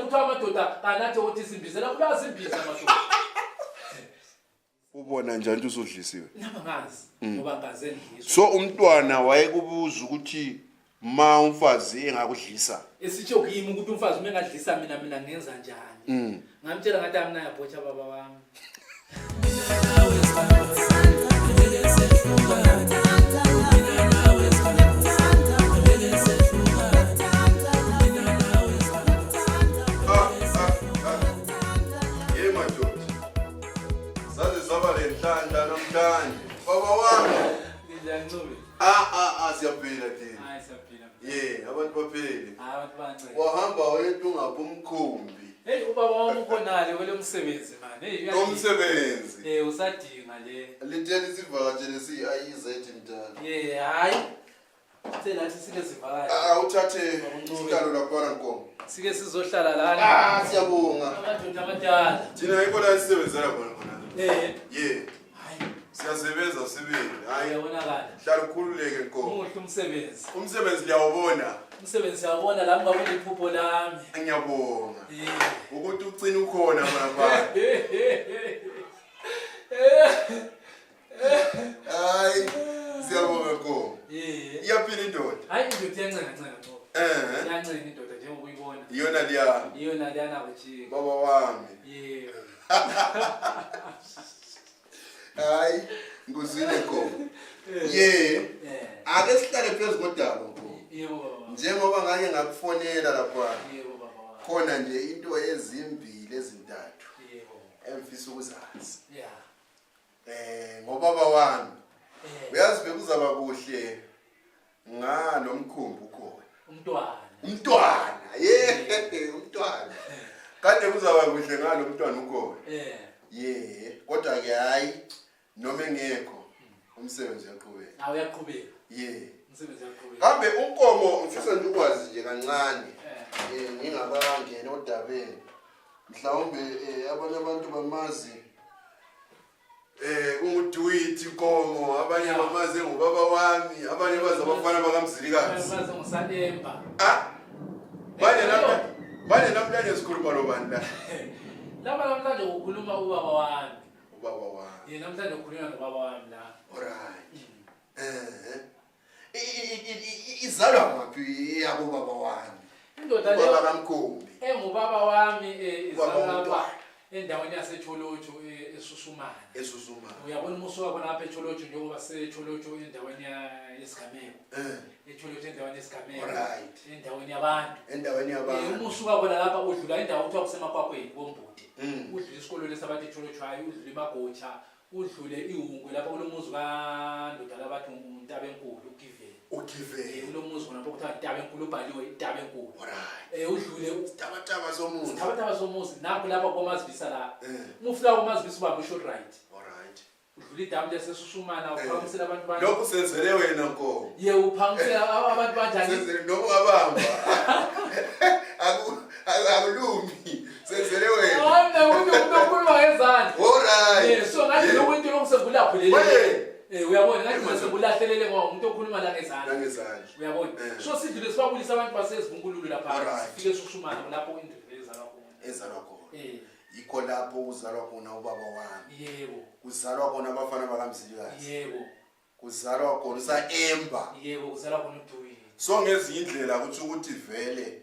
kuthiwa amadoda kanathi ukuthi simbizela kula simbiza amadoda. Ubona njani usudlisiwe? Nama ngazi ngoba ngaze ngizwe. So umntwana wayekubuza ukuthi ma umfazi engakudlisa. Esitsho kimi ukuthi umfazi uma engadlisa mina ngenza njani. Ngamtshela ngathi amina yabhotsha baba wami. Baba wami Ngiyancube. Siyaphila thina. Hayi siyaphila. Abantu baphele. Abantu bancane. Wahamba wethu ngabumkhumbi. Hey ubaba wami ukhonale kwele umsebenzi man. Hey Umsebenzi. Usadinga le. Liteli sivakatshele siyiz mntana. Hayi. Sela sike sivakala. Uthathe isihlalo laphana Nkomo. Sike sizohlala lana. Siyabonga. Amadoda amadala. Thina yikho la sisebenzela khona. Hayi. Siyasebenza sibili. Hayi. Uyabonakala. Hlala ukhululeke Nkomo. Umuhle umsebenzi. Umsebenzi liyawubona. Umsebenzi siyabona la ngabona iphupho lami. Ngiyabonga. Ukuthi ucina ukhona lapha. Hayi. Siyabonga Nkomo. Iyaphila indoda. Hayi indoda iyancane Nkomo. Iyancane indoda njengoba uyibona. Iyona liya. Iyona liyana kuthi. Baba wami. Hayi, nguzwile Nkomo. Ake sihlale phezulu kodaba Nkomo. Yebo. Njengoba ngake ngakufonela lapha. Yebo baba. Khona nje into ezimbili ezintathu. Yebo. Emfisa ukuzazi. Ngobaba Ngobaba wami. Uyazi bekuzaba kuhle ngalomkhumbi ukhona. Umntwana. Umntwana. Umntwana. Kade kuzaba kuhle ngalomntwana ukhona. Kodwa ke hayi noma engekho umsebenzi uyaqhubeka. Uyaqhubeka. Umsebenzi uyaqhubeka. Kambe uNkomo ngifisa nje ukwazi nje kancane. Ngingabangena odabeni. Mhlawumbe abanye abantu bamazi unguDuwit Nkomo, abanye bamazi ngubaba wami, abanye bazi abafana bakaMzilikazi. Bazi ngoSalemba. Bane namhlanje sikhuluma lo bani la? Laba namhlanje ukukhuluma ubaba wami. Ubaba wami. Namhlanje ukhuluma nobaba wami la. Alright. Izalwa ngaphi yabo baba wami? Indoda le baba kaMkhumbi. Engubaba wami izalwa endaweni yaseCholocho eSusumana. Uyabona umusuka khona lapha eCholocho njengoba seCholocho endaweni yesigameko. eCholocho endaweni yesigameko. Alright. Endaweni yabantu. Umusuka khona lapha udlula indawo kuthiwa kusemakwakweni koMbudi. Udlula isikolo lesabathi eCholocho hayi udlula iMagocha, udlule iHungu lapha kulomuzi kaNdoda labathi uNtabenkulu uGiveni. Kulomuzi khona lapho kuthiwa Ntabenkulu ubhaliwe Ntabenkulu. Udlule Tabataba somuzi. Tabataba somuzi nakho lapha koMazibisa la. Umufika koMazibisa ubamba short right. Alright. Udlula idamu leseSusumana uphakamisela abantu bani. Lokho senzele wena Nkomo. Uphakamisela abantu banjani? Senzele nokungabamba. Akulumi. Senzele wena. Umuntu okhuluma ngezandla. Alright. So ngathi lo winto lokusengulapho leli. Uyabona ngathi mase kulahlelele ngoba umuntu okhuluma la ngezandla. Uyabona? So sidlule sibabulisa abantu basezibunkululo lapha. Sifike eSusumana lapho indlela ezalwa khona. Yikho lapho uzalwa khona ubaba wami. Yebo. Kuzalwa khona abafana bakaMzilikazi. Yebo. Kuzalwa khona usaEmba. Yebo, kuzalwa khona uDuwit. So ngezindlela ukuthi vele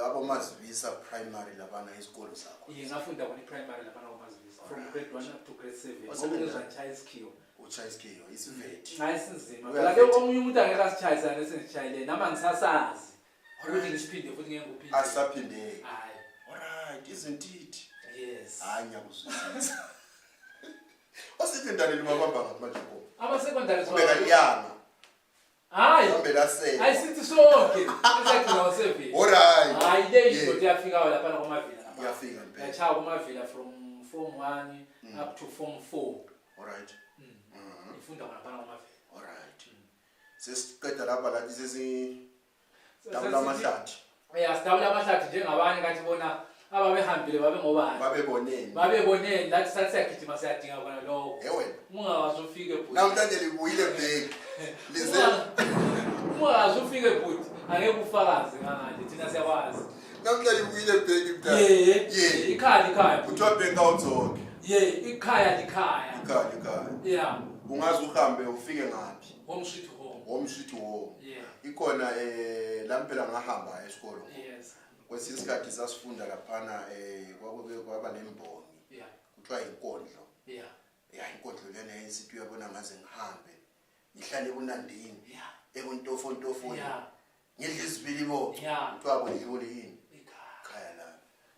abomazibisa primary labana isikolo sakho. Ngafunda khona iPrimary lapha koMazibisa from grade 1 up to grade 7. Okungezwa Chayeskhiwo. Uchayeskhiwo isivethi. Hayi sinzima. Lapho omunye umuntu angeke asichayisa nesingishayile nama ngisasazi. Ukuthi ngisiphinde futhi ngeke ngiphinde. Asaphindeke. Hayi. Alright, isn't it? Yes. Hayi ngiyakuzwisisa. Osecondary libabamba ngamanje ko. Ama-secondary ubekayanga. Hayi. Ambelase. Ayisithi sonke. Isagcina wasevini. Alright. Hayi le into yafika lapha koMavila lapha. Yafika impela. Yachaya koMavila from form 1 up to form 4. Alright. Ifunda lapha koMavila. Alright. Sesiqeda lapha la sesi dabula amahlathi. Sidabula amahlathi njengabanye kathi bona ababehambile babe ngobani. Babeboneni lathi sathi siyagijima siyadinga khona lokho. Wena. Ungawazi ufike bhuti. Namhlanje libuyile bheki. Lize. Ungawazi ufike bhuti. Angeke ufakaze nganganje thina siyakwazi. namhlanje ukuyile ebhenki mntana. Ikhaya. Kuthiwa bank awuzoke. Ikhaya. Ikhaya. Yeah. Ungaze uhambe ufike ngaphi? Home sweet home. Home sweet home. Yeah. Ikhona la phela ngahamba esikolo. Yes. Kwesinye isikhathi sasifunda laphana kwaba nembongi. Yeah. Kuthiwa inkondlo. Yeah. Inkondlo lena isithi uyabona ngaze ngihambe. Ngihlale kunandini. Yeah. Ekuntofo. Yeah. Ngidla isibilibo. Yeah. Kuthiwa kudliwe yini?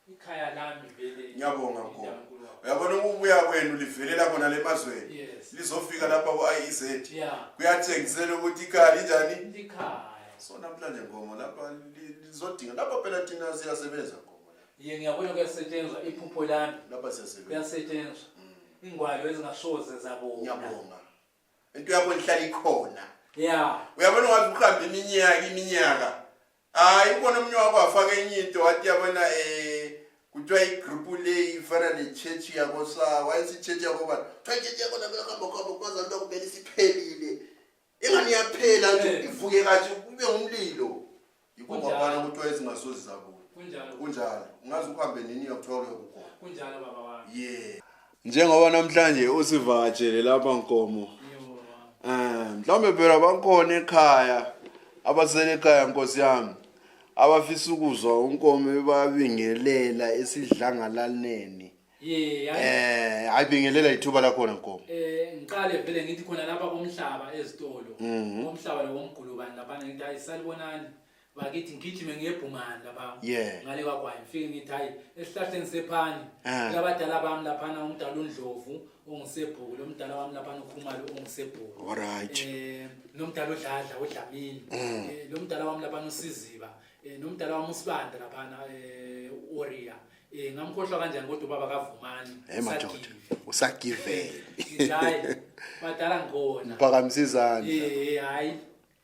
Ikhaya lami vele. Ngiyabonga Nkomo. Uyabona ukubuya kwenu livelela khona lemazweni. Yes. Lizofika lapha ku-IEZ. Yeah. Kuyathengisela ukuthi ikhaya linjani? Likhaya. So namhlanje Nkomo lapha lizodinga lapha phela thina siyasebenza Nkomo la. Ngiyabona kuyasetshenzwa iphupho lami. Lapha siyasebenza. Kuyasetshenzwa. Ingwalo ezingasoze zabona. Ngiyabonga. Into yakho ihlala ikhona. Yeah. Uyabona ungaze uhambe iminyaka. Hayi ubona umunye wakho afaka enye into wathi yabona kuthiwa igroup le ifana nechurch yako sa wayisi church yako bani church yako nakuhamba kwaza into kumele siphelile ingani yaphela nje ivuke kahle kube ngumlilo yikho ngabana kuthiwa ezingasozi zabo kunjalo ungaze uhambe nini yakuthiwa kukhona kunjalo baba wami njengoba namhlanje usivakatshele lapha Nkomo mhlawumbe phela bakhona ekhaya abasele ekhaya Nkosi yami abafisa ukuzwa uNkomo babingelela esidlangalaleni ayibingelela ithuba lakhona Nkomo ngiqale vele ngithi khona lapha komhlaba ezitolo komhlaba lo womgulubani lapha ngithi ayisalibonani bakithi ngigijime ngebhumani lapha ngale kwakwaya ngifike ngithi hayi esihlahleni sephani labadala bami lapha umdala uNdlovu ongisebhuku lo mdala wami lapha ukhumalo ongisebhuku nomdala odladla odlamini lo mdala wami lapha uSiziba nomdala wami uSibanda lapha Oria ngamkhohlwa kanjani kodwa baba kavumani usagivele hayi badala ngona mphakamisa izandla hayi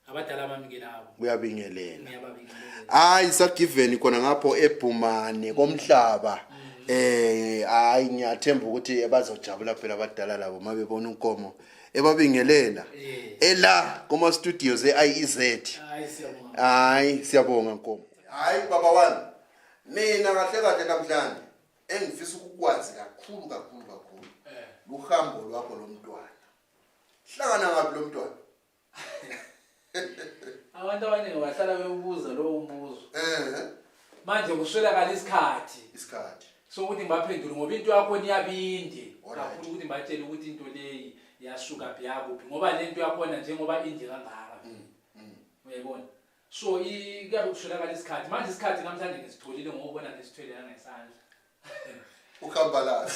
abadala bami ke labo kuyabingelela ngiyababingelela hayi sagiveni khona ngapho eBhumane komhlaba hayi ngiyathemba ukuthi bazojabula phela abadala labo mabebona uNkomo ebabingelela ela kuma studios eIEZ hayi siyabonga Nkomo hayi baba wami mina kahle namhlanje engifisa ukukwazi kakhulu luhambo lwakho lomntwana hlangana ngapi lo mntwana abantu abaningi bahlala bebuza lo umbuzo manje kuswelakala isikhathi sokuthi ngibaphendule ngoba into yakho niyabinde kakhulu ukuthi ngibatshele ukuthi into leyi yasuka phiyakuphi ngoba lento yakhona njengoba inde kangaka uyayibona so kuyabe kuswelakala isikhathi manje isikhathi namhlanje ngisitholile ngokubona ngisithwele ngesandla ukhamba la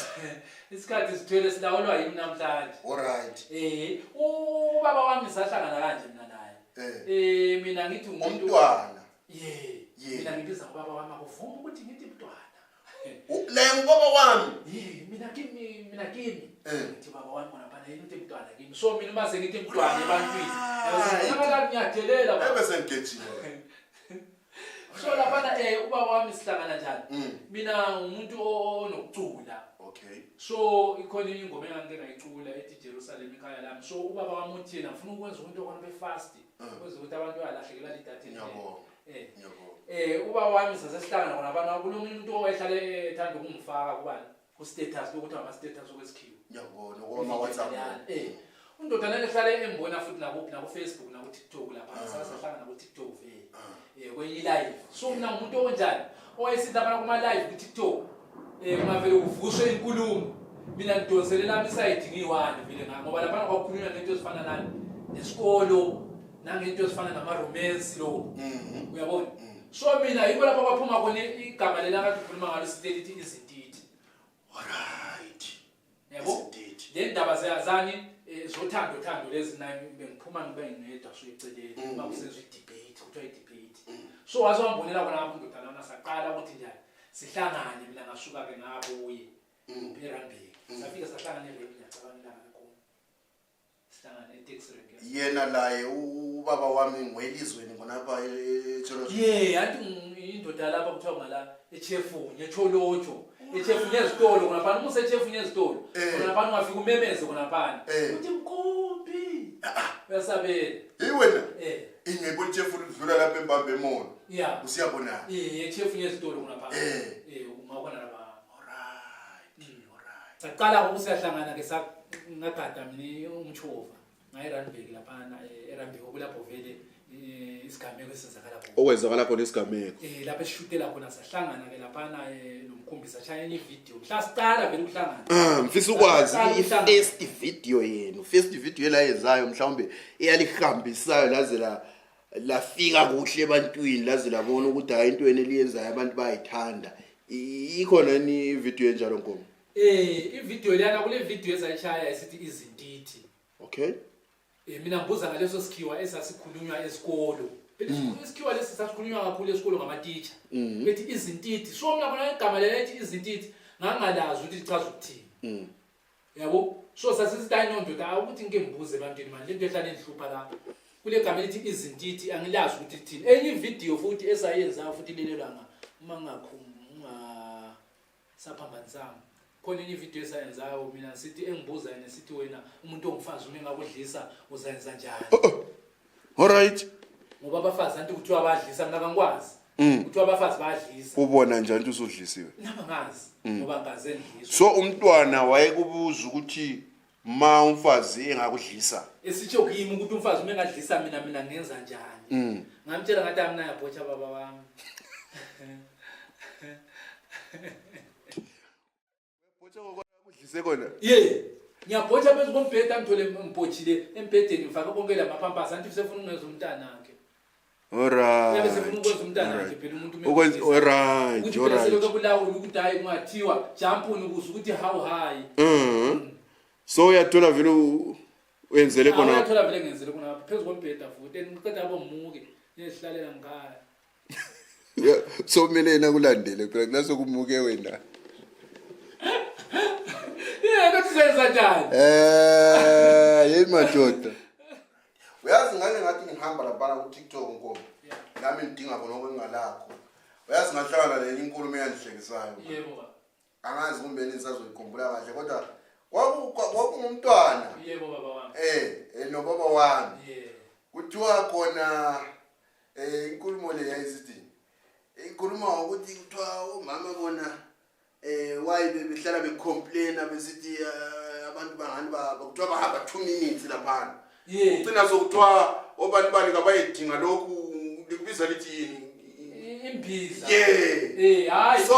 isikhathi sithwele silawulwa yimi namhlanje alright ubaba wami sahlangana kanje mina naye mina ngithi umntwana mina ngibiza ubaba wami akuvuma ukuthi ngithi umntwana le ubaba wami mina kimi ngithi baba wami bona bana yini umntwana kimi so mina mase ngithi umntwana ebantwini yabona ngiyathelela bese ngigejile so lapha ubaba wami sihlangana njani mina umuntu onokucula okay so ikhona ingoma engangike ngayicula ethi Jerusalem ikhaya lami so ubaba wami uthi yena ufuna ukwenza into okona befast kwenza ukuthi abantu bayalahlekela idatha ubaba wami sasesihlangana khona abantu kunomuntu owayehlala ethanda ukungifaka kubani ku status ukuthi ama status okwesikhiwo ngiyabona ngoma WhatsApp undodana ehlala embona futhi naku Facebook naku TikTok lapha sasahlangana ku TikTok kwenye live so mina umuntu onjani owayesithi lapha kuma live ku TikTok ngavele uvuswe inkulumo mina ngidonselela iside ngiyi1 vele ngoba lapha kwakhulunywa ngento ezifana nani nesikolo nangento ezifana nama romance lo uyabona so mina yiko lapha kwaphuma khona igama lela kade ukhuluma ngalo sithi izintiti alright yabo le ndaba ziyazani zothando lezi nayi bengiphuma ngibe ngedwa so eceleni uma kusenzwe debate kuthiwa debate so wazobambonela khona abantu ndodana nasaqala ukuthi njani sihlangane mina ngasuka ke ngabuye eRambeki safika sahlangana eRambeki ngiyacabanga kakhulu sihlangana eTaxi rank yena laye ubaba wami ngwelizweni ngonapha eCholocho anti indoda lapha kuthiwa ngala eChefunye eCholocho eChefunye ezitolo khona phana umuse eChefunye ezitolo khona phana ungafika umemeze khona phana uthi Nkopi uyasabela wena ingayibona chef udlula lapha embambe emono usiyabona chef ngezitolo kunapha ungabona lapha alright saqala ukusiyahlangana ke ngagada mina umchova ngayiRandburg lapha eRandburg okulapho vele isigameko esenzakala khona okwenzakala khona isigameko lapha esishutela khona sahlangana ke lapha nomkhombisa chaya video mhla siqala vele ukuhlangana mfisa ukwazi i-first video yenu first video la yenzayo mhlawumbe iyalihambisayo laze lafika kuhle ebantwini laze labona ukuthi hayi into yene liyenzayo abantu bayithanda ikhona ni video enjalo nkomo ivideo lana kule video ezayishaya esithi izintiti okay mina ngibuza ngaleso sikhiwa esasikhulunywa esikolo isikhiwa lesi sasikhulunywa kakhulu esikolo ngama-teacher bethi izintiti so mina bona igama lelithi izintiti ngangalazi ukuthi lichaza ukuthini yabo so sasisitayini nondoda ukuthi ngike ngibuze ebantwini manje into ehlala enhlupha lapha kule gama elithi izintiti angilazi ukuthi lithini enye video futhi esayenzayo futhi lelelanga uma ngakhuluma saphambanisana khona enye video esayenzayo mina sithi engibuza yena sithi wena umuntu ongifazi uma engakudlisa uzayenza njani alright ngoba abafazi anti kuthiwa abadlisa mina kangikwazi kuthiwa abafazi bayadlisa ubona njani ukuthi usudlisiwe nami ngazi ngoba ngaze ngidliswa so umntwana wayekubuza ukuthi ma umfazi engakudlisa esitsho kimi ukuthi umfazi uma engadlisa mina ngenza njani ngamtshela ngathi amina yabhotsha baba wami kudlise kona ngiyabhotsha phezu kombhede angithole mbotshile embhedeni ngifake konke la maphampasi anti sefuna ungeza umntana wakhe alright yabe sefuna ukwenza umntana wakhe phela umuntu ukwenza alright ukuthi bese lokho kulawula ukuthi hayi kungathiwa jumpuni ukuze ukuthi how high so uyathola vele wenzele khona uyathola vele ngenzele khona phezu kombhede futhi eniqeda bomuke nesihlalela ngaya so kumele yena kulandele phela kunaso kumuke wena senza njani yey madoda uyazi ngake ngathi ngihamba lapha ku TikTok nkomo nami ngidinga khona okwengalakho uyazi ngahlangana lenye inkulumo eyandihlekisayo yebo angazi kumbe nisazokukhumbula kahle kodwa kwakungumntwana yebo baba wami no baba wami kuthiwa khona inkulumo le yayisithi inkulumo ukuthi kuthiwa umama bona why behlala becomplaina besithi abantu bangani baba kuthiwa bahamba 2 minutes lapha ugcina sokuthiwa abantu bani kabayidinga lokhu likubiza lithi yini imbiza hayi so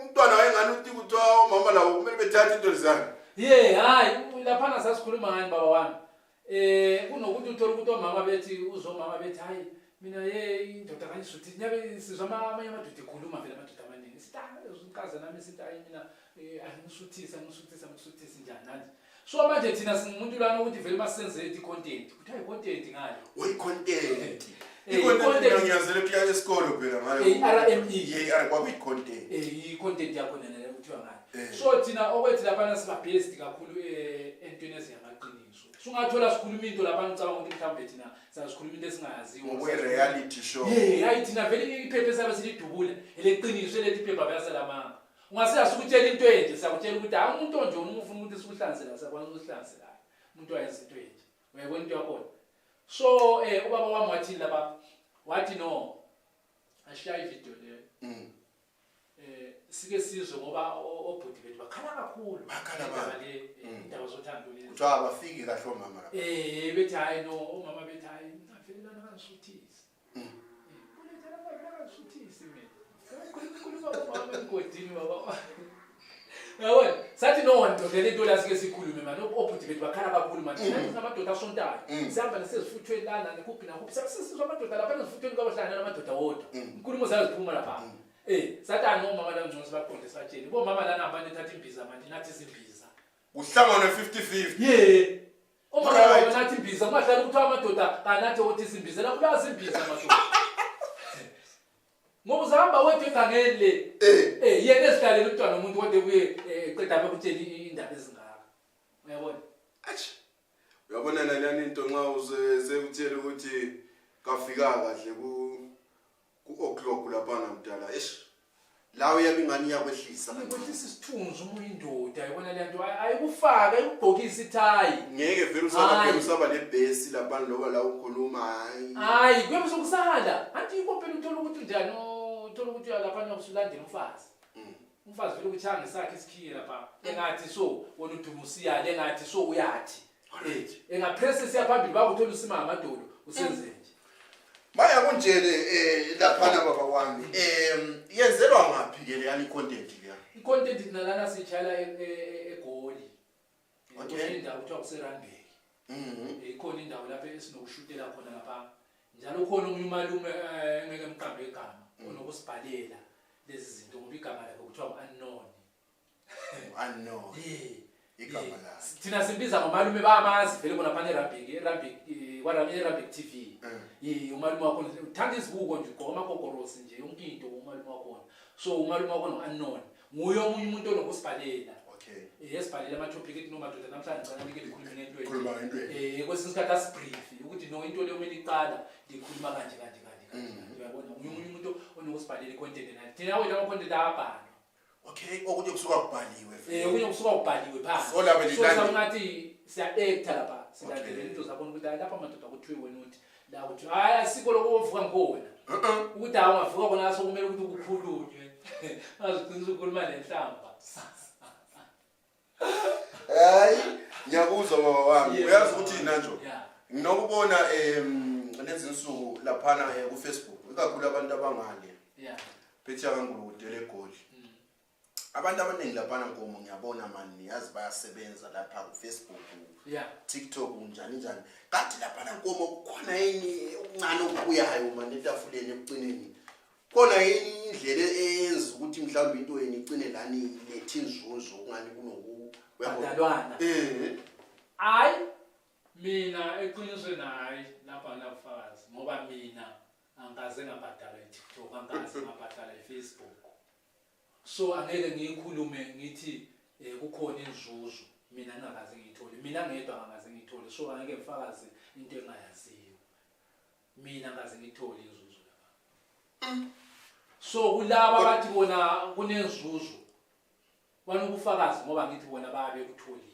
umntwana wayengani uthi kuthiwa umama labo kumele bethathe into zani hayi lapha sasikhuluma ngani baba wami kunokuthi uthola ukuthi omama bethi uzomama bethi hayi mina indoda kayisuthi nyabe sizwa amanye amadoda ekhuluma vele amadoda amaningi sitakaze nami sithi hayi mina angisuthisa njani nanje so manje thina singumuntu lana ukuthi vele masisenze i-content kuthi hayi content ngale content i-content ngiyazele kuya esikolo phela ngayo RME kwakuyi-content i-content yakho nene kuthiwa ngale so thina okwethi lapha siba-based kakhulu entweni eziyamaqiniso sungathola sikhuluma into lapha ngicabanga ukuthi mhlawumbe thina sasikhuluma into esingayaziyo reality show hayi thina vele iphepha esabe silidubula eleqiniso elethi iphepha bayaselamanga ungasiyazi ukutshela into enje sakutshela ukuthi hayi umuntu onje ufuna ukuthi sikuhlanzela sakwazi ukuhlanzela umuntu wayenza into enje uyayibona into yakhona so ubaba wami wathi lapha wathi no ashiya ivideo le sike sizwe ngoba obhuti bethu bakhala kakhulu bakhala le indaba zothando lezi kuthiwa abafiki kahle omama lapha bethi hayi no omama bethi hayi ngavelelana kangisuthisi kulethana ngavela kangisuthisi mina khuluma umama engodini baba yabona sathi no nto vele into la sike sikhulume manje obhuti bethu bakhala kakhulu manje sinamadoda asontayo sihamba nesizifuthweni lana nekuphi nakuphi sasizwa amadoda lapha nezifuthweni kwabahlangana namadoda wodwa inkulumo zayo ziphuma lapha sathi anomama la ngcono sibaqonde satsheni bo mama lana abantu ethatha imbiza manje nathi izimbiza uhlangana 50-50 omama baba nathi imbiza kungahlala ukuthi amadoda kanathi othi izimbiza la kulazi imbiza amadoda ngoba uzahamba wethu egangeni le yena esidlalele umntwana umuntu wonke kuye eqeda apha kutshela indaba ezingaka uyabona uyabona nalani into nxa uzekutshela ukuthi kafika kahle ku o'clock lapha namdala la uyabingani yakwehlisa kwehlisa isithunzi uma uyindoda yibona le nto ayikufaka ayikugqokisa ithayi ngeke vele usaba nebhesi lapha loba la ukhuluma hayi kuyabe sokusala anti ikompela uthola ukuthi njani uthola ukuthi lapha usulandela umfazi vele ukuthi angisakhe isikhiye lapha engathi so wona uduma usiyale engathi so uyathi engapress siyaphambili bakuthola usima amadolo usenze nje maya kunjele lapha baba wami yenzelwa ngaphi ke le content le i-content nalana sitshayela eGoli indawo kuthiwa kuseRandburg ikhona indawo lapho esinokushutela khona lapha njalo khona omunye umalume engeke mqambe igama onokusibhalela lezi zinto ngoba igama lakhe kuthiwa unknown igama la thina simbiza ngomalume bamazi vele bona phana eRandburg TV umalume wakho uthanda izibuko nje ugqoka amakokorosi nje yonke into umalume wakho so umalume wakho unknown nguye omunye umuntu onokusibhalela yesibhalela ama-topic ethi nomadoda namhlanje ngicela ngike ngikhulume ngento kwesinye isikhathi asibrief ukuthi no into leyo kumele iqala ngikhuluma kanje uyabona umunye umuntu onokusibhalela i-content nathi thina wethu ama-content ayabhalwa okunye kusuka kubhaliwe okunye kusuka kubhaliwe phansi so sakungathi siya-acta lapha silandela into zabona ukuthi lapha amadoda kuthiwe wena uthi la kuthi hayi asikho lokho ovuka ngkhona ukuthi hawu ungavuka khona sokumele ukuthi kukhulunywe aziqinisa ukukhuluma nenhlamba hayi ngiyakuzwa baba wami uyazi ukuthi yina nje nginokubona lezi insuku laphana ku-Facebook ikakhulu abantu abangale phetsheya kaNkulunkulu eGoli abantu abaningi laphana Nkomo ngiyabona mani yazi bayasebenza lapha ku-Facebook TikTok njani kanti laphana Nkomo kukhona yini okuncane okubuyayo mani etafuleni ekucineni khona yini indlela eyenza ukuthi mhlawumbe into yeni icine lani lethi inzuzo okungani badalwana hayi mina eqinisweni hayi lapha nabufakazi ngoba mina angikaze ngabhadala iTikTok angikaze ngabhadala iFacebook so angeke ngiyikhulume ngithi kukhona inzuzo mina ngingakaze ngiyithole mina ngedwa angikaze ngiyithole so angeke ngifakaze into engayaziyo mina ngikaze ngiyithole inzuzo lapha so kulaba bathi bona kunenzuzo wanubufakazi ngoba ngithi bona babe kutholile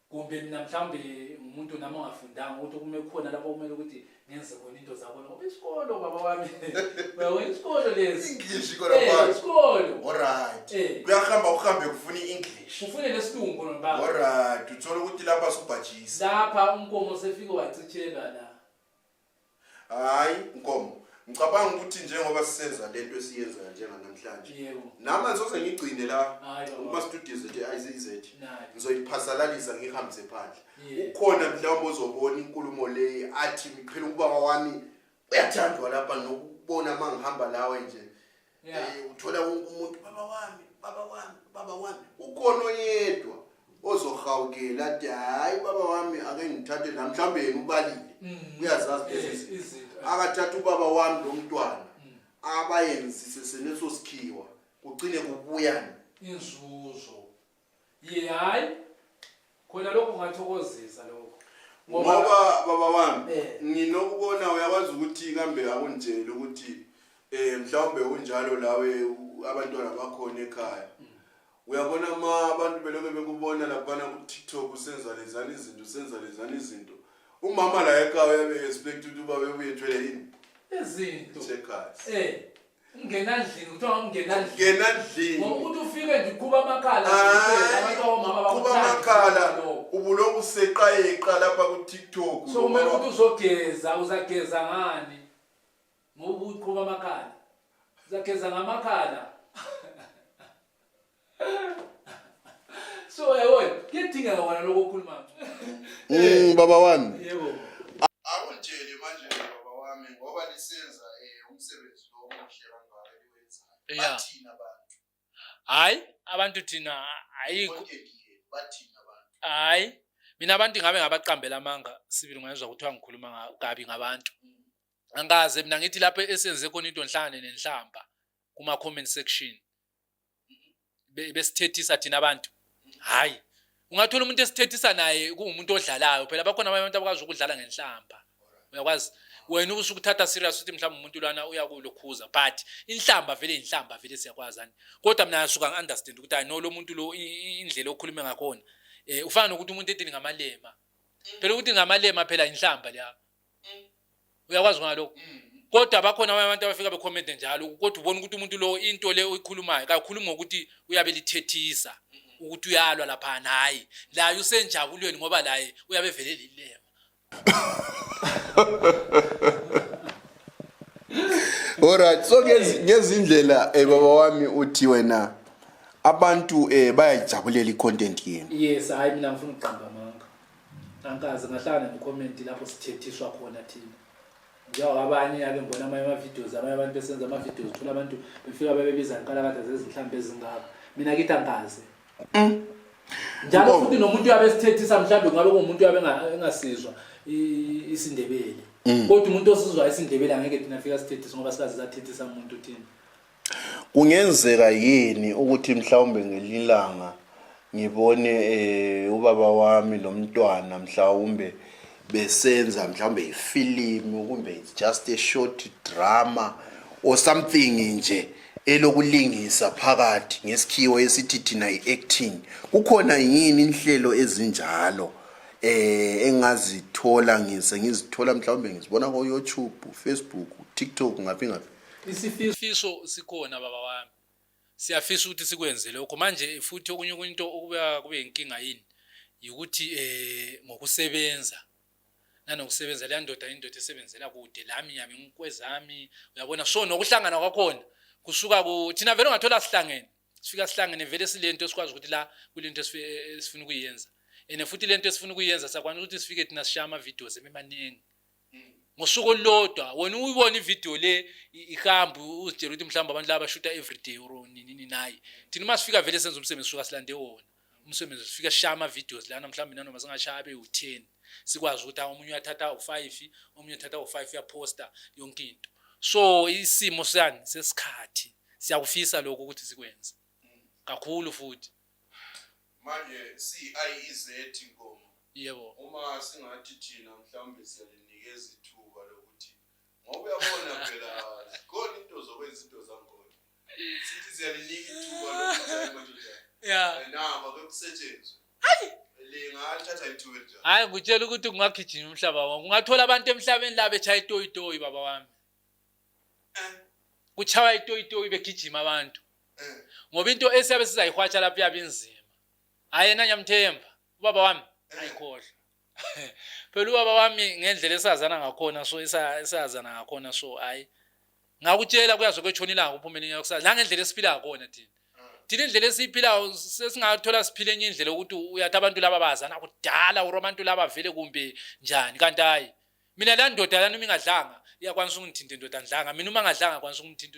kumbe mina mhlambe umuntu nami ongafundanga ukuthi kume khona lapho kumele ukuthi ngenze khona into zakho ngoba isikolo baba wami bawe isikolo lezi English khona phansi isikolo alright kuyahamba uhambe kufuna iEnglish ufune lesilungu khona baba alright uthola ukuthi lapha subhajisa lapha uNkomo sefike wacichela la hayi Nkomo ngicabanga ukuthi njengoba sisenza lento esiyenza njengamhlanje nami ngizoze ngigcine la uma studios ze-ICZ ngizoyiphasalalisa ngihambise phandle ukhona mhlawumbe ozobona inkulumo le athi phela ubaba wami uyathandwa lapha nokubona mangihamba lawe nje uthola wonke umuntu baba wami ukhona oyedwa ozohawukela athi hayi baba wami ake ngithathe la mhlawumbe yena ubalile uyazazi lezi izinto akathatha ubaba wami lo mntwana abayenzise seneso sikhiwa kugcine kubuyana inzuzo hayi khona lokho ungathokozisa lokho ngoba baba wami nginokubona uyakwazi ukuthi kambe akunjele ukuthi mhlawumbe unjalo lawe abantwana bakhona ekhaya uyabona abantu beloke bekubona lapha ku TikTok usenza lezani izinto umama la ekhaya uyabe expect ukuthi uba bebuye ethwele yini izinto checkers ungenandlini kuthiwa ungenandlini ngokuthi ufike nje uqhuba amakhala abantu omama bakuqhuba amakhala ubulongo useqayeqa lapha ku TikTok so kumele ukuthi uzageza ngani ngoba uqhuba amakhala uzageza ngamakhala so yebo kuyadingeka wona lokho okhuluma baba wami yebo akunjele manje baba wami ngoba lisenza umsebenzi lo omuhle kangaka liwenzayo bathina abantu hayi abantu thina ayikho bathina abantu hayi mina abantu ngabe ngabaqambela amanga sibili ngayezwa ukuthi ngikhuluma kabi ngabantu angaze mina ngithi lapho esenze khona into enhlane nenhlamba kuma comment section besithethisa thina abantu hayi ungathola umuntu esithethisa naye kuumuntu odlalayo phela bakhona abantu abakwazi ukudlala ngenhlamba uyakwazi wena usukuthatha serious ukuthi mhlawumbe umuntu lana uyakulokhuza but inhlamba vele siyakwazana kodwa mina asuka ngiunderstand ukuthi hayi no lo muntu lo indlela okhuluma ngakhona ufana nokuthi umuntu ethi ngamalema phela ukuthi ngamalema phela inhlamba leya uyakwazi ngalokho kodwa bakhona abantu abafika becomment njalo kodwa ubona ukuthi umuntu lo into le oyikhulumayo kakhuluma ngokuthi uyabe lithethisa ukuthi uyalwa lapha hayi la usenjabulweni ngoba la uyabe vele lilema. Alright, so ngezindlela baba wami uthi wena abantu bayajabulela icontent yenu. Yes, hayi mina ngifuna ukuqamba amanga. Ankaze ngahlangana necomment lapho sithethiswa khona thina. Njengoba abanye yake ngibona ama videos abanye abantu besenza ama videos thola abantu befika bebebiza inkalakatha zezinhlambe ezingaka. Mina kithi angaze. Njalo futhi nomuntu uyabe sithethisa mhlawumbe ngabe kumuntu uyabe engasizwa isindebele. Kodwa umuntu osizwa isindebele angeke thina fika sithethisa ngoba sikazi sathethisa umuntu thina. Kungenzeka yini ukuthi mhlawumbe ngelilanga ngibone ubaba wami lo mntwana mhlawumbe besenza mhlawumbe ifilimu kumbe it's just a short drama or something nje elokulingisa phakathi ngesikhiwo esithi thina iacting kukhona yini inhlelo ezinjalo engazithola ngizithola mhlawumbe ngizibona ko YouTube, Facebook, TikTok ngaphi isifiso sikhona baba wami siyafisa ukuthi sikwenze lokho manje futhi okunye into okuba kube inkinga yini ukuthi ngokusebenza nanokusebenza le ndoda esebenzela kude lami yami ngikwezami uyabona so nokuhlangana kwakhona kusuka thina vele ungathola sihlangene sifika sihlangene vele silento esikwazi ukuthi la kulento esifuna ukuyenza futhi lento esifuna ukuyenza sakwazi ukuthi sifike thina sishaya ama videos emaningi ngosuku olodwa wena uyibona ivideo le ihamba uzitshela ukuthi mhlawumbe abantu laba shoota every day or nini nayi thina masifika vele senza umsebenzi suka silande wona umsebenzi sifika sishaya ama videos lana mhlawumbe nanoma singashaya be u10 sikwazi ukuthi omunye uyathatha u5 omunye uthatha u5 uyaposta yonke into so isimo sani sesikhathi siyakufisa lokho ukuthi sikwenze kakhulu futhi manje CIEZ inkomo yebo uma singathi thina mhlawumbe siyalinikeza ithuba lokuthi ngoba uyabona phela khona into zokwenza into zakhona sithi siyalinika ithuba lokuthi yeah namba bekusetshenzwe lingathatha ithuba njalo hayi ngutshela ukuthi kungagijima umhlaba wami ungathola abantu emhlabeni la bechaya itoyitoyi baba wami kuchawa itoyitoyi begijima abantu ngoba into esiyabe sizayihwatsha lapha yabe inzima ayena Nyamthemba ubaba wami ayikhohle phela ubaba wami ngendlela esazana ngakhona so esazana ngakhona so hayi ngakutshela kuyazokwetshona ilanga uphumele nyakusasa la ngendlela esiphila ngakhona thina indlela esiphilayo sesingathola siphile enye indlela ukuthi uyathi abantu laba bazana kudala uromantu laba vele kumbe njani kanti hayi mina la ndoda lana uma ingadlanga iyakwanisa ukungithinta indoda ndlanga mina uma ngadlanga akwanisa ukungithinta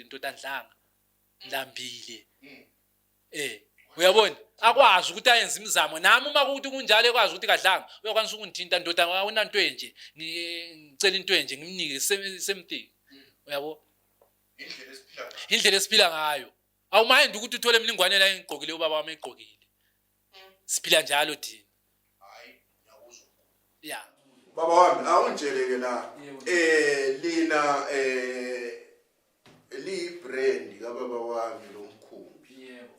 indoda ndlanga ndlambile uyabona akwazi ukuthi ayenze imizamo nami uma kuthi kunjalo ekwazi ukuthi kadlanga uyakwanisa ukungithinta indoda awunanto enje ngicela into enje ngimnike something uyabo indlela esiphila ngayo awumayindi ukuthi uthole emlingwane la engigqokile ubaba wami egqokile siphila njalo thina hayi ngiyakuzwa yeah baba wami awuntsheleke la lina li brand kababa wami lo mkhumbi yebo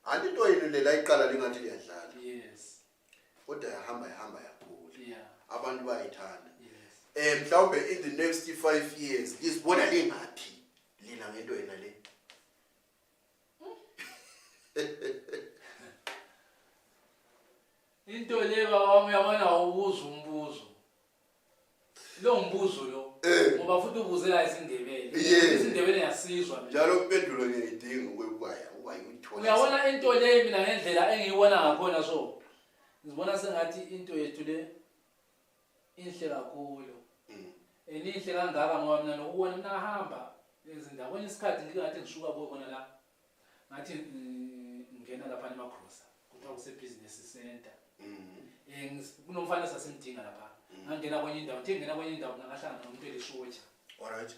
anito yini lela iqala lingathi liyadlala yes kodwa yahamba yakhula yeah abantu bayithanda yes mhlawumbe in the next 5 years lisibona lingathi lina ngento yena le into le baba wami uyabona ubuza umbuzo lo mbuzo lo ngoba futhi ubuzela isindebele isindebele yasizwa njalo impendulo ngiyidinga ukubaya uyithola uyabona into le mina ngendlela engiyibona ngakhona so ngizibona sengathi into yethu le inhle kakhulu enihle kangaka ngoba mina nokubona mina ngahamba ezindaweni isikhathi ngingathi ngisuka khona la ngathi ngena lapha eMakrosa kuthiwa kuse business center kunomfana sasimdinga lapha ngangena kwenye indawo ngena kwenye indawo ngahlangana nomuntu elisotsha alright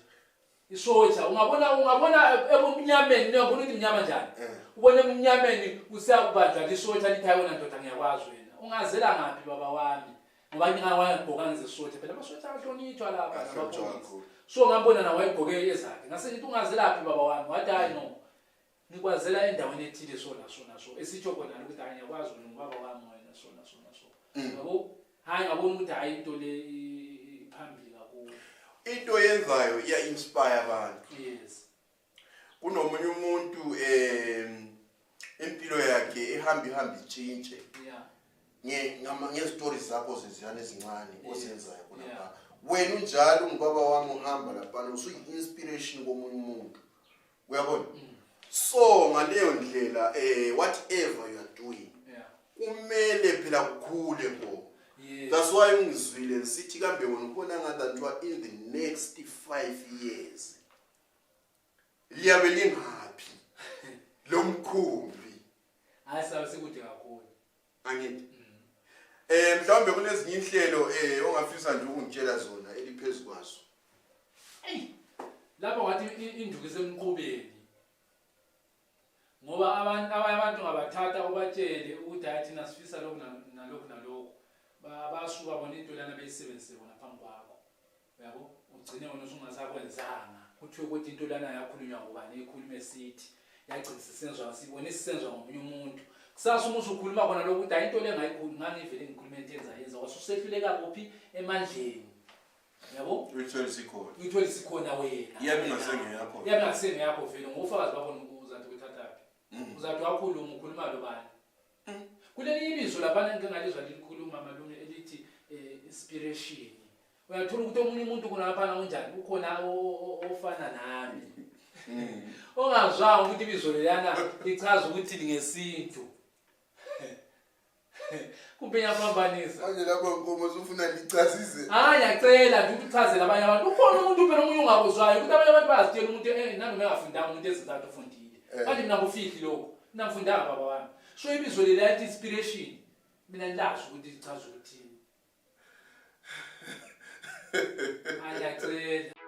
isotsha ungabona ebumnyameni uyabona ukuthi mnyama njani ubone emnyameni usakubanjwa lisotsha lithi ayona ndoda ngiyakwazi wena ungazela ngapi baba wami ngoba ngingawagqoka ngizesothe phela abasothe abahlonitshwa lapha nabapolisi so ngambona nawe wayegqoke ezakhe ngase ngithi ungazelaphi baba wami wathi hayi no nikwazela endaweni ethile so esitsho khona ukuthi hayi ngiyakwazi ngibaba wami wena so yabo hayi ngabona ukuthi hayi into le phambili kakhulu into yenzayo iya inspire abantu yes kunomunye umuntu impilo yakhe ihamba itshintshe ngestories zakho zeziyana ezincane ozenzayo khona wena unjalo ngibaba wami uhamba lapha usuyi-inspiration komunye umuntu uyabona so ngaleyo ndlela whatever you are doing kumele phela kukhule bo that's why ungizwile ngisithi kambe wena ubona ngathi in the next 5 years liyabe lingaphi lo mkhumbi asabe sikude kakhulu angithi mhlawumbe kunezinye inhlelo ongafisa nje ukungitshela zona eliphezulu kwaso lapho ngathi induku isemqhubeni ngoba abantu ngabathatha ubatshele ukuthi hayi thina sifisa lokho nalokho basuka bona into lana beyisebenzise bona phambi kwakho yabo ugcine wena usungasakwenzanga kuthiwe ukuthi into lana yakhulunywa ngubani ikhulume sithi yagcina sisenzwa sibone isenzwa ngomunye umuntu kusasa uma usukhuluma khona lokho ukuthi hayi into le ngayikhulu ngani ivele ngikhuluma into yenza wasusehluleka kuphi emandleni yabo uyithole sikhona wena yabe ngasengeyakho vele ngofakazi bakho uzathi kuthathaphi uzathi wakhuluma ukhuluma lo bani kuleli ibizo lapha ngingalizwa likhuluma malume elithi inspiration uyathola ukuthi omunye umuntu kunapha unjani ukhona ofana nami ongazwanga ukuthi ibizo lelana lichaza ukuthi lingesintu kumbe yaphambanisa manje lapho nkomo usufuna lichazise ngiyacela ukuthi uchazele abanye abantu ukhona umuntu phela omunye ungakuzwayo ukuthi abanye abantu bazitshela umuntu nami ngafundanga umuntu ezintathu ufundile kanti mina ngufihli lokho mina ngifundanga baba wami so ibizo lelathi inspiration mina ngilazi ukuthi lichaza ukuthi ngiyacela